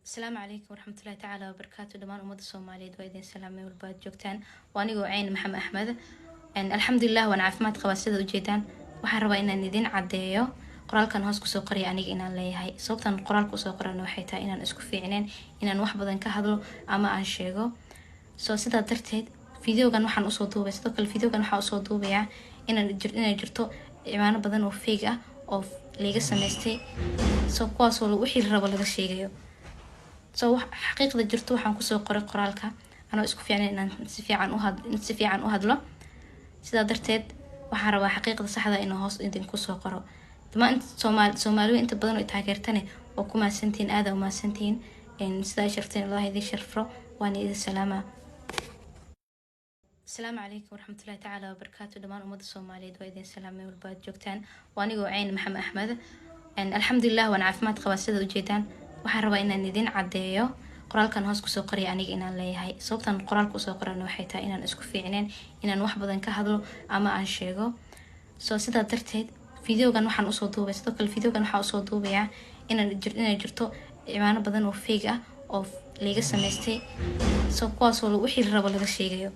Asalaamu calaykum waraxmatullahi tacaala wabarakaatu. Dhammaan ummadda Soomaaliyeed waa idin salaamay walba aad joogtaan. Waa anigoo Ceyn Maxamed Axmed. Alxamdulilah, waan caafimaad qabaa. Sida ujeedaan, waxaan rabaa inaan idin caddeeyo qoraalkan hoos kusoo qoraya aniga inaan leeyahay. Sababtan qoraalka usoo qorana waxay tahay inaan isku fiicneen inaan wax badan ka hadlo ama aan sheego. So sidaa darteed videogan waxaan usoo duubay. Sidoo kale videogan waxaa usoo duubayaa inay jirto ciwaano badan oo fake ah oo liiga samaystay, so kuwaasoo wixii la rabo laga sheegayo. So xaqiiqda jirto waxaan kusoo qoray qoraalka, anoo isku fiicnayn inaan si fiican u hadlo. Sidaa darteed waxaan rabaa xaqiiqda saxda inuu hoos idinku soo qoro. Dhamaan inta Soomaaliya inta badan oo taageertane waa ku mahadsantihiin, aada u mahadsantihiin. Sidaa sharfteen Allah idin sharfro, waana idin salaamaa. Asalaamu calaykum waraxmatullahi tacaala wabarakaatu. Dhammaan ummadda Soomaaliyeed waa idin salaamay walba aad joogtaan. Waa anigoo Ceyn Maxamed Axmed. Alxamdulilah, waan caafimaad qabaa. Sida ujeedaan, waxaan rabaa inaan idin caddeeyo qoraalkan hoos kusoo qoraya aniga inaan leeyahay. Sababtan qoraalka usoo qorana waxay tahay inaan isku fiicneen inaan wax badan ka hadlo ama aan sheego. So sidaa darteed videogan waxaan usoo duubay. Sidoo kale videogan waxaa usoo duubayaa inay jirto ciwaano badan oo fake ah oo liiga samaystay, so kuwaasoo wixii la rabo laga sheegayo.